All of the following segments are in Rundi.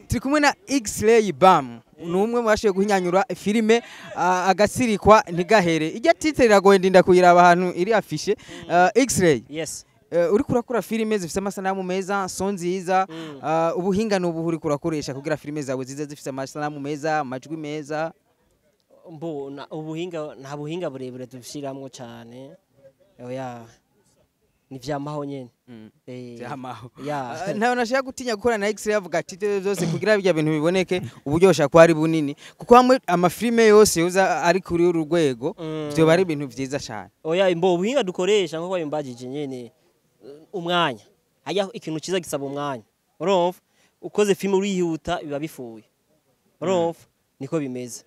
Turi kumwe na X-Ray Bam, ni umwe mu bashoboye guhinyanyura filime Agasirikwa Ntigahere. Ijya titre iragoye, ndinda kuyiraba ahantu iri affiche. X-Ray. Yes. Uriko urakora filime zifise amasanamu meza, son nziza, ubuhinga n'ubu uriko urakoresha kugira filime zawe zize zifise amasanamu meza, amajwi meza? Mbona ubuhinga, nta buhinga burebure dushiramwo cyane, oya, ni vyamaho nyene. Vyamaho. Ya. Ntawe nashaka gutinya gukora na X-Ray, avuga ati "Ivyo byose kugira bijya bintu biboneke, uburyo bushobora kuba ari bunini, kuko hamwe amafilime yose yoza ari kuri uru rwego, vyoba ari ibintu vyiza cyane." Oya, imbo ubuhinga dukoresha, nkuko bimbagije nyene, umwanya hajya, ikintu cyiza gisaba umwanya. Urumva ukoze filime urihuta, biba bifuye. Urumva niko bimeze,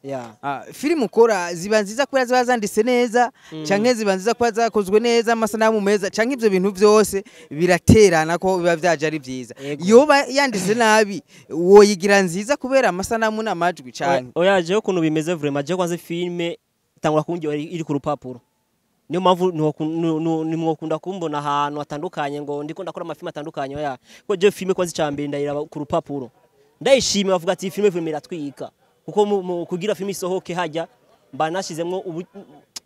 ya. Filime ukora ziba nziza kubera ziba zanditse neza, canke ziba nziza kuba zakozwe neza, amasanamu meza, canke ivyo bintu vyose biraterana ko biba vyaje ari vyiza? Yego. Yoba yanditse nabi, woyigira nziza kubera amasanamu n'amajwi, canke? Oya, jewe ukuntu bimeze vraiment, jewe kwanza filime itangura kunjye iri ku rupapuro. Niyo mpamvu nimwokunda kumbona ahantu hatandukanye ngo ndiko ndakora amafilime atandukanye. Oya, kuko jewe filime kwanza icambere ndayiraba ku rupapuro, ndayishimiye, bavuga ati filime iratwika, kuko kugira filime isohoke hajya mba nashizemwo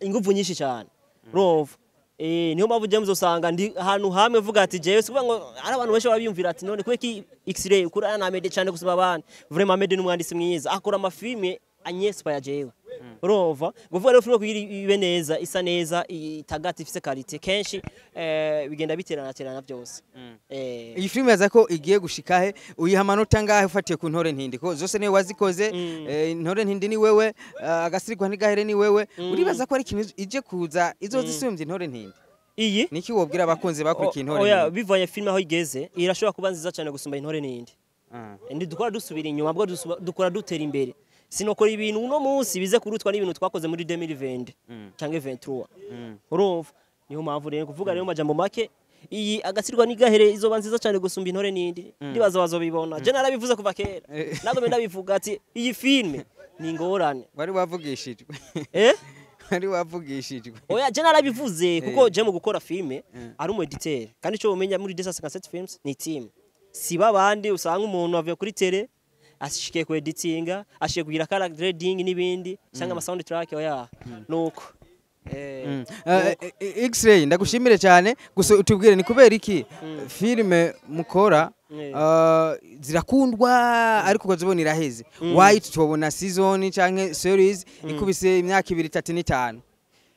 inguvu nyinshi cyane. Urumva, niyo mpamvu jewe muzosanga ndi ahantu hamwe vuga ati jewe si kuvuga ngo ari abantu benshi babiyumvira ati none kubera iki X-Ray ukura na Amede cyane gusumba abandi. Vraiment Amede ni umwanditsi mwiza, akora amafilime anyespaya jewe. Urumva kuvuga rero filime kugira ibe neza, isa neza, itagata, ifise qualité, kenshi bigenda biterana terana byose. Iyi filime yaza ko igiye gushika he? Uyiha amanota ngahe ufatiye ku Ntore Ntindi, ko zose niwe wazikoze? Intore Ntindi ni wewe, Agasirikwa Ntigahere ni wewe. Uribaza ko ari ikintu ije kuza izoza isumbye Intore Ntindi? Iyi? Niki wobwira abakunzi bakurikiye Intore Oya, Ntindi? bivanye filime aho igeze, irashobora kuba nziza cyane gusumba Intore n'indi. Ntidukora dusubira inyuma, bwo dukora dutera imbere. Sinokora ibintu uno munsi bize kurutwa n'ibintu twakoze muri 2020 canke 23. Urumva niyo mpamvu rero kuvuga rero mu majambo make, iyi Agasirwa Ntigahere izoba nziza cyane gusumba Intore n'indi. Ndibaza bazobibona. Je narabivuze kuva kera, nagombe ndabivuga ati iyi filme ni ingorane. Wari wavugishijwe. Eh? Wari wavugishijwe. Oya, je narabivuze kuko je mu gukora filme ari umu editeur, kandi ico umenya muri 257 Films ni team, si babandi usanga umuntu avuye kuri tele ashikiye ku editinga, ashikiye kugira color grading n'ibindi cyangwa ama sound track. Oya, nuko nuko. X-Ray, ndagushimire cyane. Gusa utubwire, ni kubera iki filime mukora zirakundwa ariko ukazibona iraheze? Why tutobona season canke series ikubise imyaka 2, 3 n'5?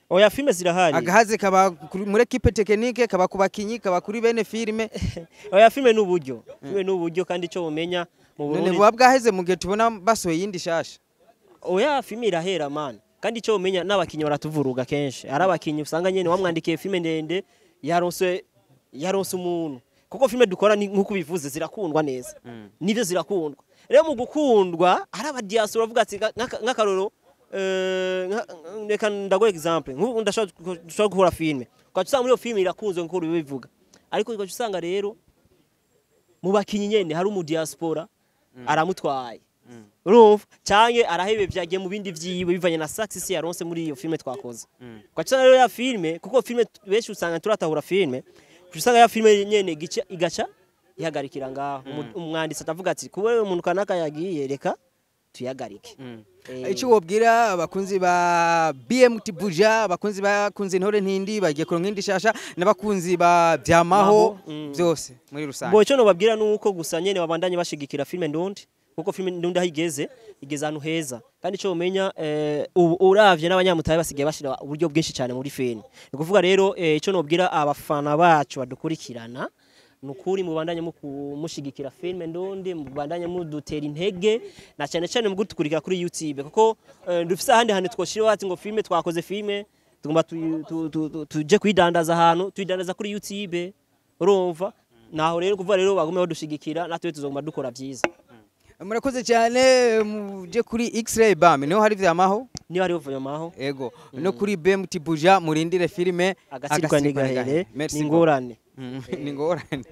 Oya, filme zirahari. Agahaze kaba muri équipe technique, kaba ku bakinyi, kaba kuri bene filime? Oya, filme n'uburyo, filme n'uburyo, kandi ico umenya mu None Burundi buba bwaheze mu gihe tubona basohoye iyindi shasha? Oya, filme irahera man, kandi ico umenya n'abakinyi baratuvuruga. Kenshi ari abakinyi usanga nyene wamwandikiye filme ndende, yaronse umuntu, kuko filme dukora ni nkuko bivuze zirakundwa neza. Nivyo zirakundwa. Rero mu gukundwa ari abadiaspora bavuga ati nk'akaroro, reka ndaguha example, nk'ubu ndashobora gukora filme, ugaca usanga muri iyo filme irakunzwe nkuko bivuga, ariko ugaca usanga rero mu bakinyi nyene hari umu diaspora aramutwaye, urumva, canke arahebe vyagiye mu bindi vyiwe bivanye na success yaronse muri iyo filme twakoze. Ugaca usanga rero ya filme, kuko filme benshi usanga turatahura filme, ugaca usanga ya filme nyene gica igaca ihagarikira ngaho. Umwanditsi atavuga ati kuba umuntu kanaka yagiye, reka tuyagarike. Icyo wobwira abakunzi ba BMT Buja, abakunzi bakunze Intore Ntindi bagiye kuronka indi shasha, n'abakunzi ba Vyamaho, Maho, byose muri rusange? Bo icyo nobabwira nuko gusa nyene babandanye bashigikira filme ndundi, kuko filme ndundi aho igeze, igeze ahantu heza. Kandi icyo umenya, ubu uravye n'abanyamutahe basigaye bashira uburyo bwinshi cyane muri filme. Ni kuvuga rero, icyo nobwira abafana bacu badukurikirana nukuri, mubandanye mushigikira filme ndundi, mubandanye mudutera intege, na cyane cyane mu gutukurikira kuri YouTube, kuko dufise ahandi hantu twoshira ati ngo filme twakoze, filme tugomba tuje kuyidandaza ahantu, tuyidandaza kuri YouTube. Urumva naho rero kuvuga rero bagume badushigikira, natwe tuzoguma dukora byiza. Murakoze cyane. Muje kuri X-Ray Bam, niho hari Vyamaho. Niba hariho Vyamaho. Ego, no kuri BMT Buja murindire filime Agasirwa Ntigahere. Merci Ni ingorane. Ni ingorane.